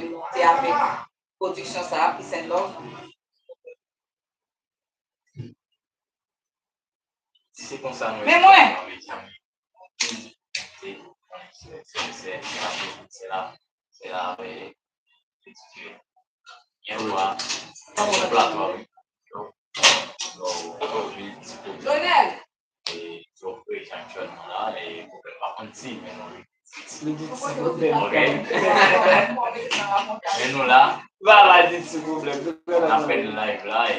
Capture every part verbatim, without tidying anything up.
nou te avèk pwodiksyon sa a, Peace and Love. Si se konsa nou Men mwen! Se la, se la, se la, se la, se la, Jonel! Li di ti pwoblèm pa konn si, men nou li di ti pwoblèm. Men nou la. Baba di ti pwoblèm. N ap fè live la e.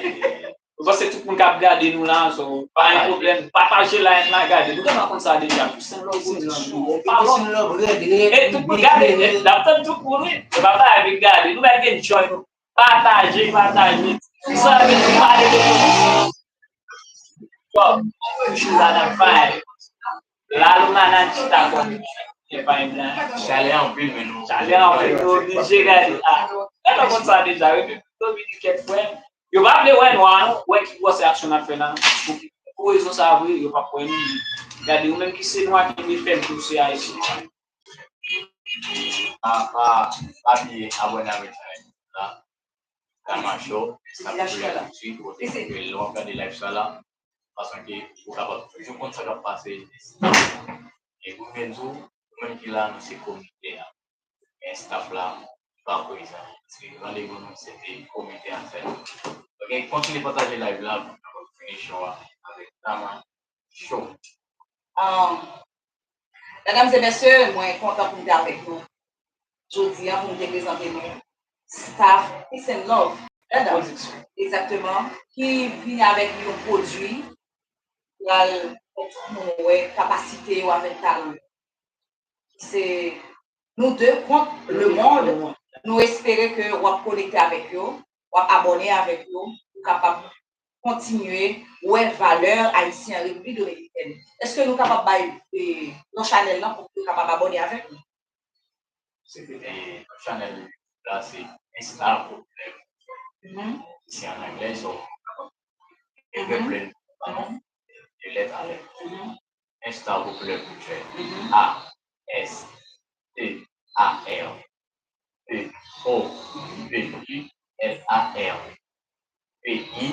Ou panse tout moun k ap gade nou la, so, pa gen pwoblèm. Pataje live la, gade. Nou gentan konn sa deja. Peace and love, peace and love, red, red, e tout moun gade, n ap tann tout moun, wi. Se pa bagay vin gade. Nou mèt gen joy nou. Pataje, pataje. Tout sa vin pale de Bon, toujou la nan vibe. La Luna nan chita konn. Se pa yon blan. Chalè anpil, men nou. Chalè anpil, nou oblije gade. Ah, men nou konn sa deja, Repiblik Dominikèn, frè. Yo pa vle wè nwa, non. Wè ki gwosè aksyon n ap fè la. Pou rezon sa vre, yo p ap wè nou. Gade, ou menm ki se nwa ki vle fè m tou se Ayisyen. Pa, pa, pa bliye abòne avèk chanèl la. Tama Show, sa pou lè tout swit, kote ke lè w ap gade live sa la, fason ke ou kapab toujou konn sa k ap pase. E pou mwen di w, ou menm ki la, nou se komite a. Men staff la, pa prezan. Se randevou nou, se te komite a sèl. Ok, kontinye pataje live la, pou nou kapab fini show a avèk Tama Show. Um, Medam e mesye, mwen kontan pou m te avèk nou jodi a, pou m te prezante nou staff Peace and Love. Medam, egzakteman, ki vini avèk yon pwodui pral fè tout moun wè kapasite yo avèk talan yo. Se nou de kont le monde. Nou espere ke w ap konekte avèk yo, w ap abòne avèk yo, pou kapab kontinye wè valè ayisyen an Repiblik Dominikèn. Èske nou kapab bay e, non chanèl lan pou yo kapab abòne avèk nou? Se te e, non chanèl la se Insta Popilè. Se an anglè, so e vèb lè nou pa non, e lèt a lèt. Insta Popilè Preacher. A S T A R P O P U L A R P I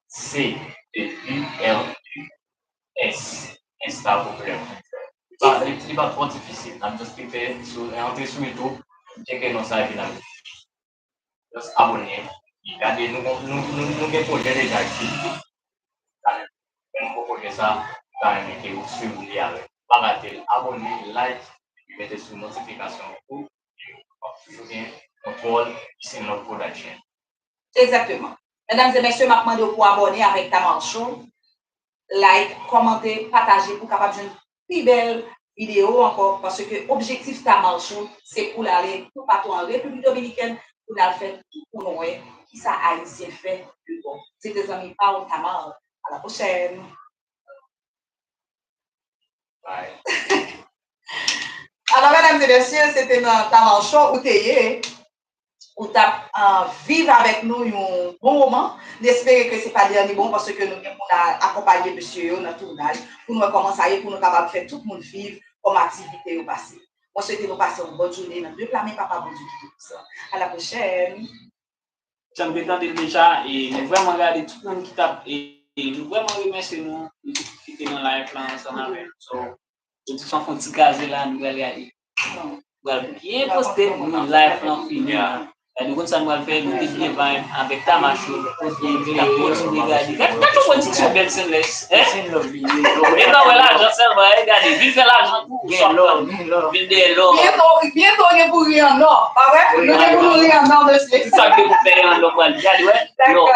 C T U R U S. Insta Popilè Preacher. Li pa, li, li pa twò difisil. N ap just klike sou, antre sou YouTube, tcheke non sa epi n ap just abòne. Gade, nou, nou, nou, nou gen pwojè deja ki. Men nou poko fè sa, m ta renmen ke ou swiv li avèk. Pa rate l, abòne, like, epi mete sou notifikasyon an tou. Epi w ap toujou gen kontwòl Peace and Love Production. Egzakteman. Medam e mesye, m ap mande w pou abòne avèk Tama Show, like, kòmante, pataje pou w kapab jwenn pi bèl videyo ankò, paske objektif Tama Show se pou l ale toupatou an Repiblik Dominikèn, pou n al fè tout moun wè kisa Ayisyen fè de bon. Se te zanmi pa w, Tama. A la pwochèn. Bye. Alò, medam e mesye, se te nan Tama Show ou te ye. Ou t ap uh, viv avèk nou yon bon moman. N espere ke se pa dènye bon, paske nou gen pou n akonpaye mesye yo nan tounaj, pou n wè kòman sa ye, pou nou kapab fè tout moun viv kòman aktivite yo pase. Mwen swete nou pase yon bòn jounen nan de pla men Papa Bondye ki Toupwisan. A la pwochèn! Jan nou te tande l deja, e nou vrèman gade tout moun ki t ap, e nou vrèman remèsye nou, nou tout ki te nan live la ansanm avè nou. So, pwodiksyon fè yon ti kraze la, nou pral gade. Nou pral byen poste pou live lan fini. Gade, nou konn sa nou pral fè, nou te byen vibe avèk Tama Show, nou pote, nou t ap kontinye gade. Gade, gade yon pwodiksyon bèl Stainless, hein? E pa wè lajan sèlman, e gade, vin fè lajan tou, sòt lan, vin dèyè lò. Byento, byento gen pou ri an nò, pa vre? Nou gen pou nou ri an nò, mesye. Tout sa gen pou fè an nò pral gade, wè. Dakò.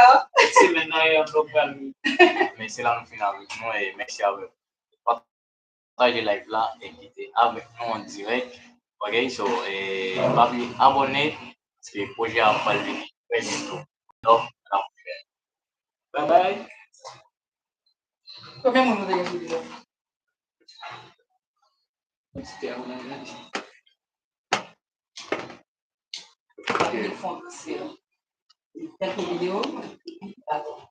Semèn nan e an nò pral ri. Men se la nou fin avèk nou, e mèsi avèk pataje live la e ki te avèk nou an dirèk. Ok, so, e, pa bliye abòne, paske pwojè a pral vini trè byento. Love, a la pwochèn. Bye bye. Konbyen moun nou te gen sou li la? Kantite a ou nan gade. Li fè yon transfè. Li fè yon videyo, li pa bon.